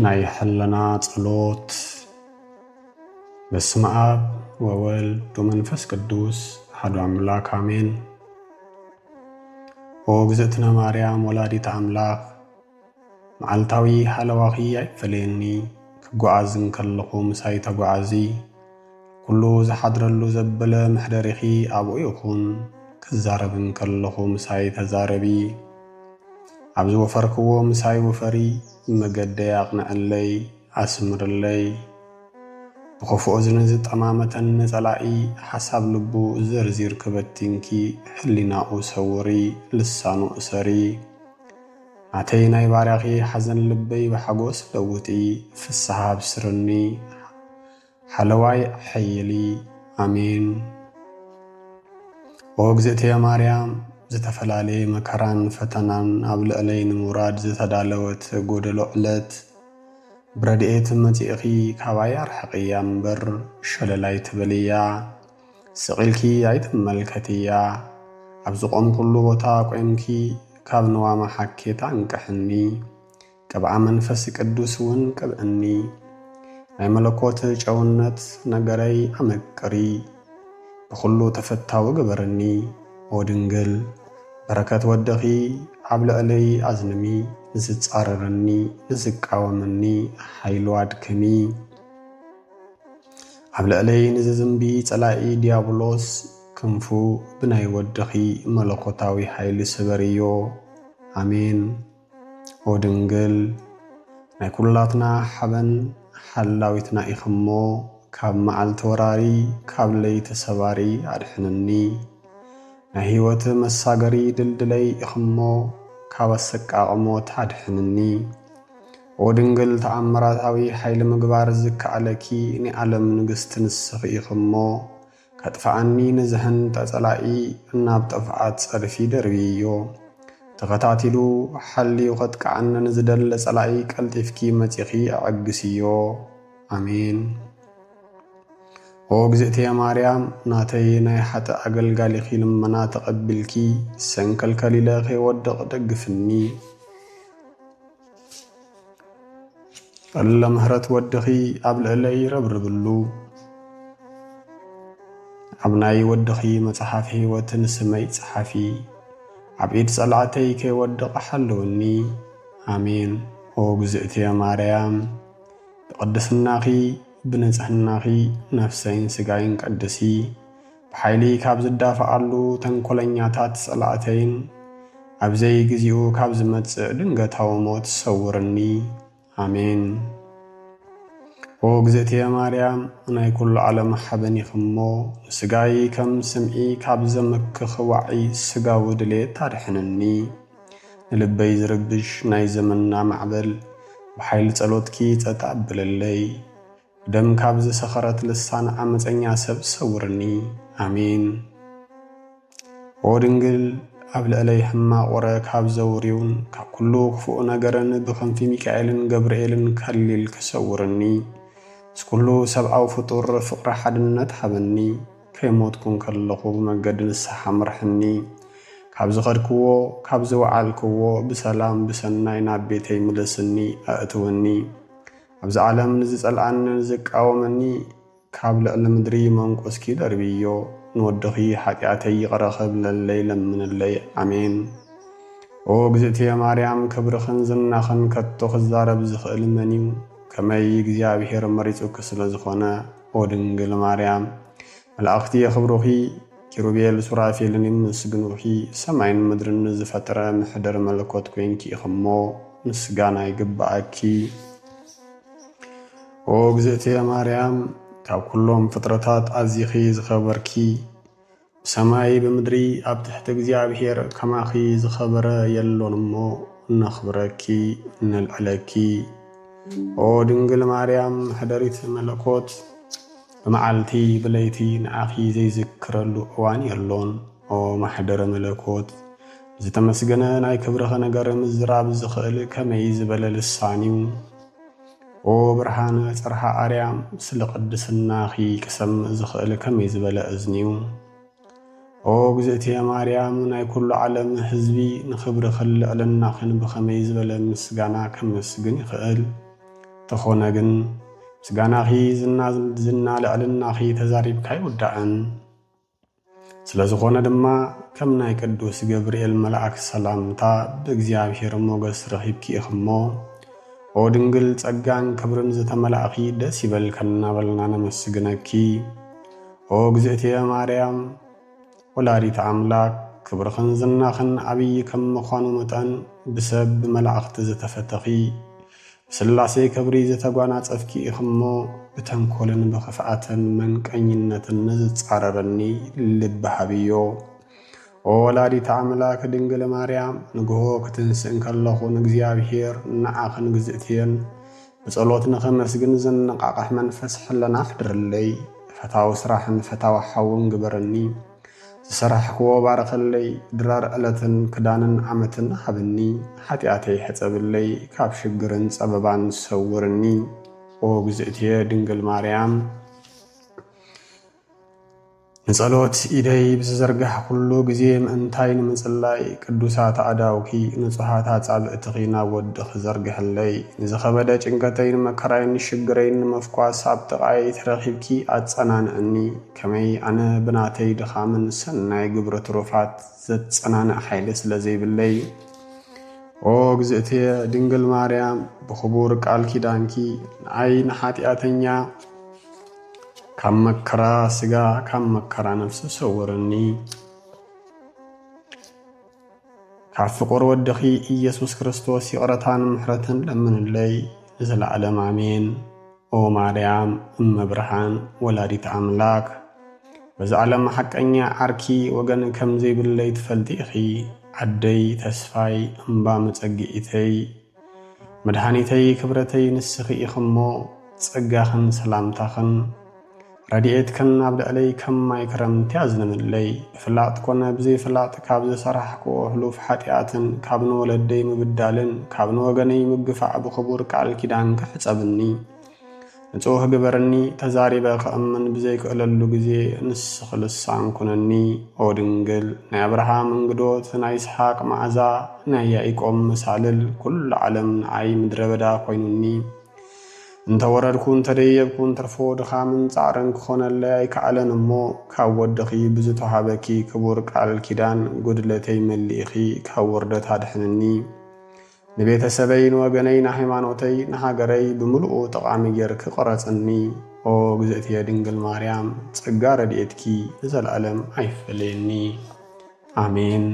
ናይ ሕልና ጸሎት። በስመ ኣብ ወወልድ ወመንፈስ ቅዱስ ኣሐዱ ኣምላክ ኣሜን። ኦ እግዝእትነ ማርያም ወላዲተ ኣምላኽ፣ መዓልታዊ ሃለዋኺ ኣይፈለየኒ። ክጓዓዝ እንከለኹ ምሳይ ተጓዓዚ። ኩሉ ዝሓድረሉ ዘበለ መሕደሪኺ ኣብኡ ይኹን። ክዛረብ እንከለኹ ምሳይ ተዛረቢ። ኣብ ዝወፈርክዎ ምሳይ ውፈሪ። መገደይ ኣቕንዕለይ፣ ኣስምርለይ። ብኽፉእ እዝኒ ዝጠማመተኒ ጸላኢ፣ ሓሳብ ልቡ ዘርዚርኪ በቲንኪ፣ ሕሊናኡ ሰውሪ፣ ልሳኑ እሰሪ። ናተይ ናይ ባርያኺ ሓዘን ልበይ ብሓጎስ ለውጢ፣ ፍስሓ ኣብስርኒ፣ ሓለዋይ ሓይሊ። ኣሜን። ኦ እግዝእትየ ማርያም፣ ዝተፈላለየ መከራን ፈተናን ኣብ ልዕለይ ንምውራድ ዝተዳለወት ጎደሎ ዕለት፣ ብረድኤት መጺእኺ ካባይ ኣርሕቕያ እምበር፣ ሸለል ኣይትበልያ፣ ስቕ ኢልኪ ኣይትመልከትያ። ኣብ ዝቖምኩሉ ቦታ ቆምኪ፣ ካብ ንዋማ ሓኬት ኣንቅሕኒ፣ ቅብኣ መንፈስ ቅዱስ እውን ቅብእኒ። ናይ መለኮት ጨውነት ነገረይ ኣመቅሪ፣ ብኹሉ ተፈታዊ ግበርኒ። ኦ ድንግል፣ በረከት ወድኺ ኣብ ልዕለይ ኣዝንሚ፣ ንዝጻረረኒ፣ ንዝቃወመኒ ሓይሉ ኣድክሚ። ኣብ ልዕለይ ንዝዝንቢ ጸላኢ ዲያብሎስ፣ ክንፉ ብናይ ወድኺ መለኮታዊ ሓይሊ ስበርዮ። ኣሜን። ኦ ድንግል፣ ናይ ኩላትና ሓበን ሓላዊትና ኢኽሞ፣ ካብ መዓልቲ ወራሪ፣ ካብ ለይቲ ሰባሪ ኣድሕንኒ። ናይ ህይወት መሳገሪ ድልድለይ ኢኽሞ፣ ካብ ኣሰቃቒ ሞት ኣድሕንኒ። ኦ ድንግል፣ ተኣምራታዊ ሓይሊ ምግባር ዝከኣለኪ፣ ናይ ዓለም ንግስቲ ንስኺ ኢኽሞ፣ ከጥፍኣኒ ንዝህንጠ ጸላኢ፣ ናብ ጥፍኣት ጸድፊ ደርብይዮ። ተኸታቲሉ ሓልዩ ከጥቅዓኒ ንዝደለ ጸላኢ፣ ቀልጢፍኪ መጺኺ ኣዐግስዮ። ኣሜን። ኦ እግዝእትየ ማርያም፣ ናተይ ናይ ሓጥእ ኣገልጋሊኺ ልመና ተቐቢልኪ፣ ሰንከልከል ኢለ ከይወድቕ ደግፍኒ። ጠለ ምሕረት ወድኺ ኣብ ልዕለይ ረብርብሉ። ኣብ ናይ ወድኺ መጽሓፍ ህይወት ንስመይ ጸሓፊ። ኣብ ኢድ ጸላእተይ ከይወድቕ ሓልውኒ። ኣሜን። ኦ እግዝእትየ ማርያም፣ ብቅድስናኺ ብንጽህናኺ ነፍሰይን ስጋይን ቀድሲ። ብሓይሊ ካብ ዝዳፍኣሉ ተንኮለኛታት ጸላእተይን ኣብ ዘይግዚኡ ካብ ዝመጽእ ድንገታዊ ሞት ሰውርኒ። ኣሜን። ኦ እግዝእትየ ማርያም፣ ናይ ኩሉ ዓለም ሓበን ኢኽሞ፣ ንስጋይ ከም ስምዒ ካብ ዘመክኽ ዋዒ ስጋዊ ድሌት ኣድሕንኒ። ንልበይ ዝርብሽ ናይ ዘመንና ማዕበል ብሓይሊ ጸሎትኪ ጸጥ ኣብለለይ። ብደም ካብ ዝሰኸረት ልሳን ዓመፀኛ ሰብ ሰውርኒ። ኣሜን። ኦ ድንግል፣ ኣብ ልዕለይ ሕማቕ ወረ ካብ ዘውርዩን ካብ ኩሉ ክፉእ ነገርን ብክንፊ ሚካኤልን ገብርኤልን ከሊል ክሰውርኒ፣ ምስ ኩሉ ሰብኣዊ ፍጡር ፍቕሪ ሓድነት ሃበኒ። ከይሞትኩ እንከለኹ ብመንገዲ ንስሓ ምርሕኒ። ካብ ዝኸድክዎ፣ ካብ ዝወዓልክዎ ብሰላም ብሰናይ ናብ ቤተይ ምለስኒ፣ ኣእትወኒ። ኣብዚ ዓለም ንዝጸልኣኒ ንዝቃወመኒ፣ ካብ ልዕሊ ምድሪ መንቆስኪ ደርብዮ። ንወድኺ ሓጢኣተይ ይቕረ ክብለለይ ለምንለይ። ኣሜን። ኦ እግዝእትየ ማርያም፣ ክብርኽን ዝናኽን ከቶ ክዛረብ ዝኽእል መን እዩ? ከመይ እግዚኣብሔር መሪጹኪ ስለ ዝኾነ። ኦ ድንግል ማርያም፣ መላእኽቲ የኽብሩኺ፣ ኪሩቤል ሱራፌልን ይመስግኑኺ። ሰማይን ምድርን ንዝፈጠረ መሕደር መለኮት ኮይንኪ ኢኽሞ፣ ምስጋና ይግብኣኪ። ኦ እግዝእትየ ማርያም፣ ካብ ኩሎም ፍጥረታት ኣዚኺ ዝኸበርኪ፣ ብሰማይ ብምድሪ ኣብ ትሕቲ እግዚኣብሔር ከማኺ ዝኸበረ የሎን እሞ፣ ነኽብረኪ፣ ነልዕለኪ። ኦ ድንግል ማርያም፣ መሕደሪት መለኮት፣ ብመዓልቲ ብለይቲ ንዓኺ ዘይዝክረሉ እዋን የሎን። ኦ ማሕደረ መለኮት፣ ዝተመስገነ ናይ ክብርኺ ነገር ምዝራብ ዝኽእል ከመይ ዝበለ ልሳን እዩ? ኦ ብርሃነ ጽርሐ ኣርያም፣ ስለ ቅድስናኺ ክሰምዕ ዝኽእል ከመይ ዝበለ እዝኒ እዩ? ኦ እግዝእትየ ማርያም፣ ናይ ኩሉ ዓለም ህዝቢ ንኽብርኽን ልዕልናኽን ብኸመይ ዝበለ ምስጋና ከመስግን ይኽእል? ተኾነ ግን ምስጋናኺ ዝና ዝና ልዕልናኺ ተዛሪብካ ኣይውዳእን። ስለ ዝኾነ ድማ ከም ናይ ቅዱስ ገብርኤል መልኣክ ሰላምታ ብእግዚኣብሔር ሞገስ ረኺብኪ ኢኺ እሞ፣ ኦ ድንግል ጸጋን ክብርን ዝተመላእኺ ደስ ይበልካ እናበልና ነመስግነኪ። ኦ እግዝእትየ ማርያም ወላዲት ኣምላክ ክብርኽን ዝናኽን ዓብዪ ከም ምዃኑ መጠን ብሰብ ብመላእኽቲ ዝተፈተኺ ብስላሴ ክብሪ ዝተጓናጸፍኪ ኢኺ እሞ፣ ብተንኮልን ብኽፍኣትን መንቀኝነትን ንዝጻረረኒ ልቢ ሃብዮ። ኦ ወላዲተ ኣምላክ ድንግል ማርያም፣ ንግሆ ክትንስእ እንከለኹ ንእግዚኣብሔር ንዓኽን ግዝእትየን ብጸሎት ንኸመስግን ዘነቓቕሕ መንፈስ ሕልና ኣሕድርለይ። ፈታዊ ስራሕን ፈታዊ ሓውን ግበረኒ። ዝሰራሕክዎ ባርኸለይ፣ ድራር ዕለትን ክዳንን ዓመትን ሃብኒ። ሓጢኣተይ ሕጸብለይ፣ ካብ ሽግርን ጸበባን ሰውርኒ። ኦ ግዝእትየ ድንግል ማርያም፣ ንጸሎት ኢደይ ብዝዘርጋሕኩሉ ግዜ ምእንታይ ንምጽላይ ቅዱሳት ኣእዳውኪ ንጹሃት ኣጻብዕትኺ ናብ ወድኺ ዘርግሕለይ። ንዝኸበደ ጭንቀተይን መከራይን ሽግረይን ንምፍኳስ ኣብ ጥቓይ ተረኺብኪ ኣጸናንዕኒ። ከመይ ኣነ ብናተይ ድኻምን ሰናይ ግብሪ ትሩፋት ዘጸናንዕ ሓይሊ ስለ ዘይብለይ። ኦ እግዝእትየ ድንግል ማርያም፣ ብኽቡር ቃል ኪዳንኪ ንዓይ ንሓጢኣተኛ ካብ መከራ ስጋ ካብ መከራ ነፍሲ ሰውርኒ። ካብ ፍቁር ወድኺ ኢየሱስ ክርስቶስ ይቕረታን ምሕረትን ለምንለይ ንዘለዓለም ኣሜን። ኦ ማርያም እመ ብርሃን ወላዲት ኣምላክ፣ በዚ ዓለም ሓቀኛ ዓርኪ ወገን ከም ዘይብለይ ትፈልጢ ኢኺ። ዓደይ ተስፋይ እምባ መጸግዒተይ መድሓኒተይ ክብረተይ ንስኺ ኢኺ እሞ፣ ጸጋኽን ሰላምታኽን ረድኤትክን ኣብ ልዕለይ ከም ማይ ክረምቲ ኣዝንብለይ። ብፍላጥ ኮነ ብዘይፍላጥ ካብ ዝሰራሕክዎ ሕሉፍ ሓጢኣትን ካብ ንወለደይ ምብዳልን ካብ ንወገነይ ምግፋዕ ብኽቡር ቃል ኪዳንኪ ሕጸብኒ። ንጹህ ግበርኒ። ተዛሪበ ክእምን ብዘይክእለሉ ግዜ ንስኺ ልሳን ኩነኒ። ኦ ድንግል፣ ናይ ኣብርሃም እንግዶት፣ ናይ ይስሓቅ መዓዛ፣ ናይ ያኢቆብ መሳልል፣ ኩሉ ዓለም ንዓይ ምድረ በዳ ኮይኑኒ። እንተ ወረድኩ እንተ ደየብኩ እንትርፎ ድኻምን ጻዕርን ክኾነለይ ኣይከኣለን እሞ፣ ካብ ወድኺ ብዝተዋህበኪ ክቡር ቃል ኪዳን ጉድለተይ መሊእኺ ካብ ውርደት ኣድሕንኒ። ንቤተሰበይ፣ ንወገነይ፣ ንሃይማኖተይ፣ ንሃገረይ ብምሉኡ ጠቓሚ ጌርኪ ቅረጽኒ። ኦ እግዝእትየ ድንግል ማርያም፣ ጸጋ ረድኤትኪ ንዘለኣለም ኣይፈለየኒ። ኣሜን።